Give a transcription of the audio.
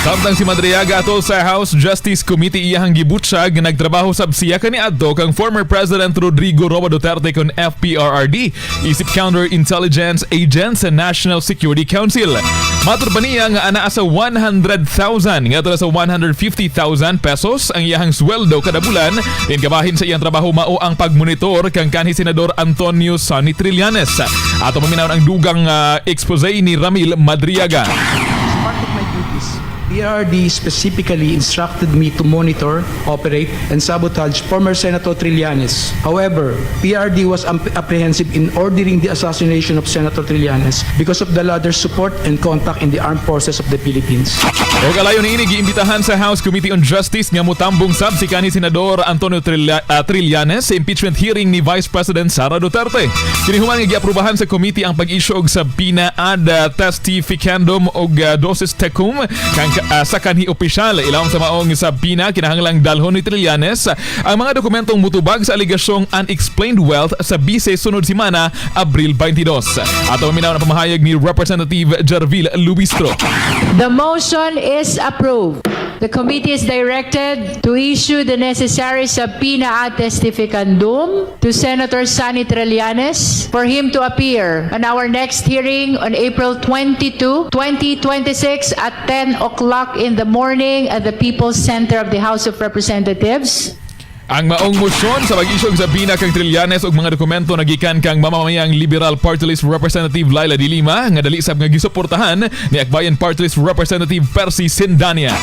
Samtang si Madriaga atol sa House Justice Committee, iyahang gibutyag nga nagtrabaho sab siya kaniadto kang former President Rodrigo Roa Duterte kon FPRRD isip Counterintelligence Agent sa National Security Council. Matud pa niya nga anaa sa 100,000 ngadto na sa 150,000 pesos ang iyahang sweldo kada bulan in kabahin sa iyang trabaho mao ang pagmonitor kang kanhi Senador Antonio Sonny Trillanes. Ato paminawon ang dugang expose ni Ramil Madriaga. As part of my duties, PRRD specifically instructed me to monitor, operate, and sabotage former Senator Trillanes. However, PRRD was apprehensive in ordering the assassination of Senator Trillanes because of the latter's support and contact in the Armed Forces of the Philippines. Og alayon niini, giimbitahan sa House Committee on Justice nga mutambong sab si kanhi Senador Antonio Trillanes sa impeachment hearing ni Vice President Sara Duterte. Kini human nga giaprobahan sa committee ang pag-issue og subpoena ad testificandum og duces tecum kang sa kanhi opisyal. Ilawom sa maong subpoena, kinahanglang dalhon ni Trillanes ang mga dokumentong mutubag sa alegasyong unexplained wealth sa bise sunod semana, Abril 22. Ato paminaw ang pamahayag ni Representative Jarvil Luistro. The motion is approved. The committee is directed to issue the necessary subpoena ad testificandum to Senator Sonny Trillanes for him to appear on our next hearing on April 22, 2026 at 10 o'clock in the morning at the People's Center of the House of Representatives. Ang maong motion sa pag-issue og subpoena kang Trillanes og mga dokumento nagikan kang mamamayang Liberal Party List Representative Leila de Lima nga dali sab nga gisuportahan ni Akbayan Party List Representative Percy Cendaña.